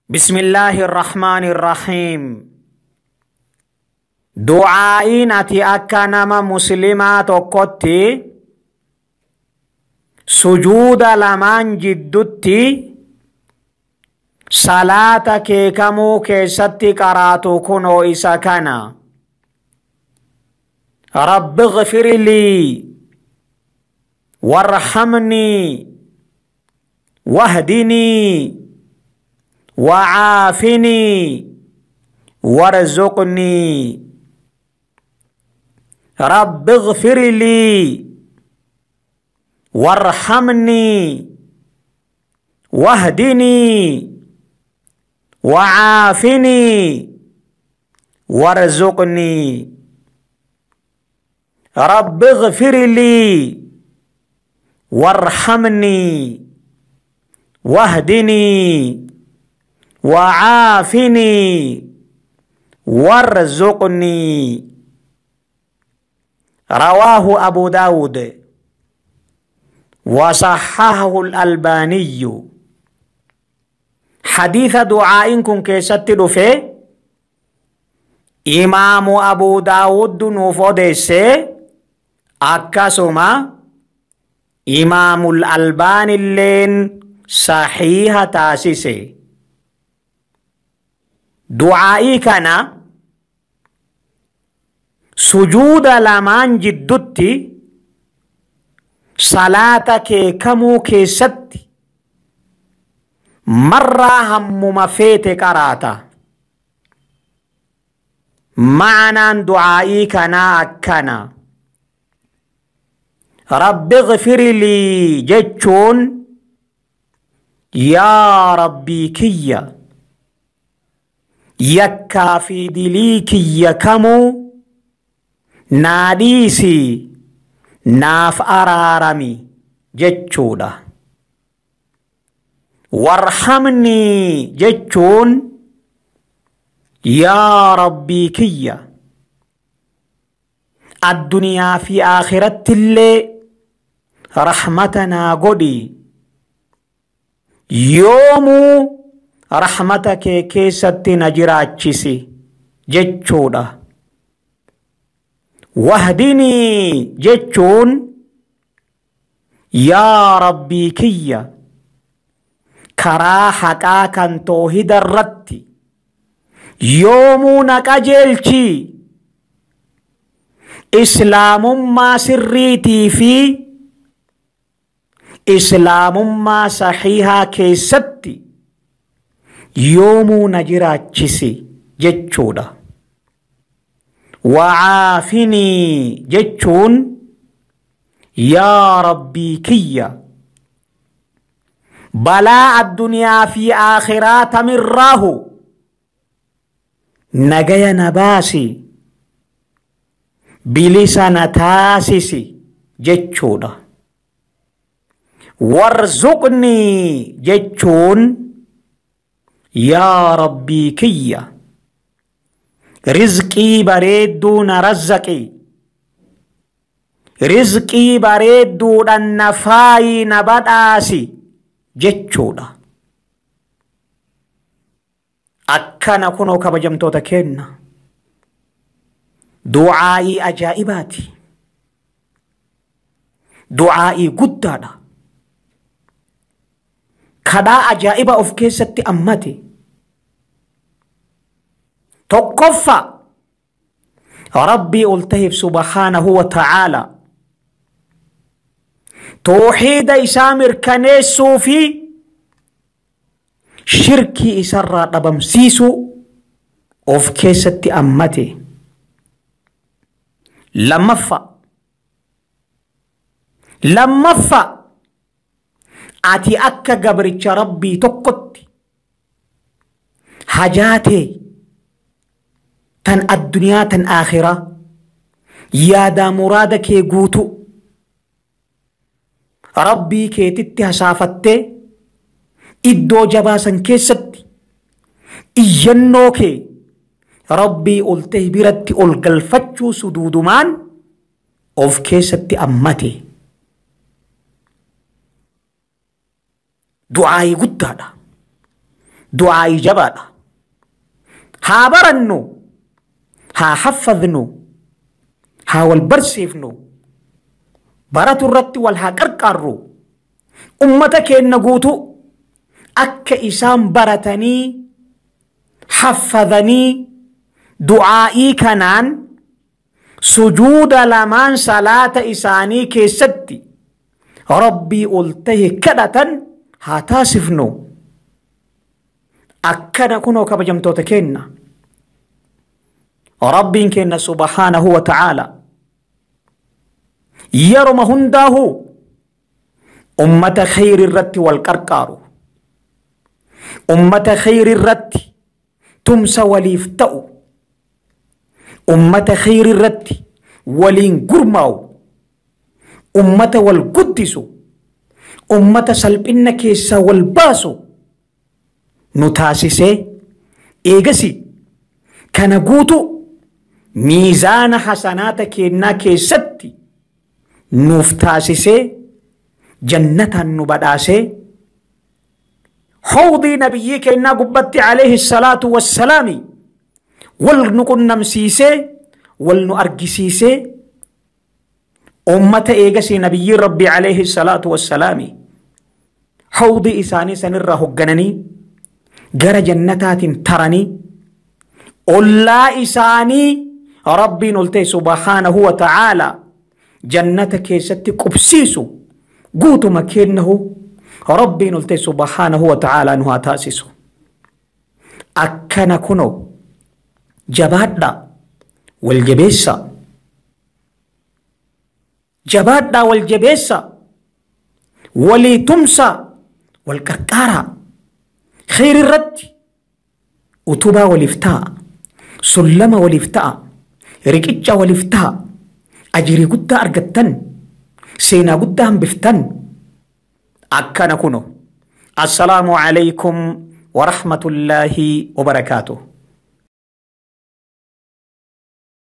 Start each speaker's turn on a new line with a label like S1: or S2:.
S1: بسم الله الرحمن الرحيم. Du'aa'iin ati akka nama muslimaa tokkotti sujuuda lamaan jiddutti salaata kee kamuu keessatti qaraatu kunoo isa kana. رب اغفر لي وارحمني واهدني وعافني وارزقني. رب اغفر لي وارحمني واهدني وعافني وارزقني. رب اغفر لي وارحمني واهدني وعافني وارزقني. رواه أبو داود وصححه الألباني. حديث دعائكم كيست دفه إمام أبو داود نوفوديس، akkasuma Imaamul Albaanilleen sahiiha taasise. Du'aa'ii kana sujuuda lamaan jiddutti salaata kee kamuu keessatti marraa hammuma feete qaraata. Ma'anaan du'aa'ii kanaa akkana. رب اغفر لي jechuun yaa Rabbii kiyya, yakkaa fi dilii kiyya kamuu naa dhiisi, naaf araarami jechuudha. وارحمني jechuun yaa Rabbii kiyya, addunyaa fi aakhiratti illee rahmata naa godhi, yoomuu rahmata kee keessatti na jiraachisi jechuudha. واهدني jechuun yaa Rabbii kiyya, karaa haqaa kan toohida irratti yoomuu na qajeelchi, islaamummaa sirriitii fi islaamummaa sahiihaa keessatti yoomuu na jiraachisi jechuudha. وعافني jechuun yaa Rabbii kiyya, balaa addunyaa fi aakhiraa tamirraahu nagaya na baasi, bilisa na taasisi jechuudha. وارزقني jechuun yaa Rabbii kiyya, rizqii bareedduu na razzaqi, rizqii bareedduudhaan na faayi, na badhaasi jechuudha. Akkana kunoo kabajamtoota kenna. Du'aa'ii ajaa'ibaati. Du'aa'ii guddaadha. Kadhaa ajaa'iba of keessatti ammate. Tokkoffaa, Rabbii ol taheef subhaanahu wa ta'aala tooxiida isaa mirkaneessuu fi shirkii isarraa dhabamsiisuu of keessatti ammate. Lammaffaa, ati akka gabricha Rabbii tokkotti hajaatee tan addunyaa tan aakhiraa yaadaa muraada kee guutu Rabbii keetitti hasaafattee iddoo jabaasan keessatti iyyannoo kee Rabbii ol ta'e biratti ol galfachuu suduudumaan of keessatti ammate. Du'aayii guddaadha. Du'aa'ii jabaadha. Haa barannu, haa haffadnu, haa wal barsiifnu, baratu irratti wal haa qarqaarru. Ummata keenna guutuu akka isaan baratanii haffadanii du'aa'ii kanaan sujuuda lamaan salaata isaanii keessatti Rabbii ol tahe kadhatan haa taasifnu. Akkana kunoo kabajamtoota keenna. Rabbiin keenna subhaanahu wa ta'aala yeroma hundaahu ummata khayri irratti wal qarqaaru, ummata khayri irratti tumsa waliif ta'u, ummata khayri irratti waliin gurmaa'u, ummata wal guddisu, ummata salphinna keessaa wal baasu nu taasisee eegasi kana guutu miizaana hasanaata keennaa keessatti nuuf taasisee jannataan nu badhaasee hawdii nabiyyii keennaa gubbatti alayhi salaatu wassalaami wal nu qunnamsiisee wal nu argisiisee ummata eegasii nabiyyii Rabbii alayhi salaatu wassalaami hawdii isaanii sanirraa hoggananii gara jannataatiin taranii ollaa isaanii Rabbiin ol ta'e subhaanahu wa ta'aala jannata keessatti qubsiisu guutuma kennahu Rabbiin ol ta'e subhaanahu wa ta'aala nu haa taasisu. Akkana kunoo jabaadhaa wal jabeessa, jabaadhaa wal jabeessa, walii tumsa, wal qarqaaraa, khayri irratti utubaa waliif ta'a, sullama waliif ta'a, riqicha waliif ta'a, ajirii guddaa argattan, seenaa guddaa hambiftan. Akkana kuno. Assalaamu alaykum wa rahmatullaahi wa barakaatuh.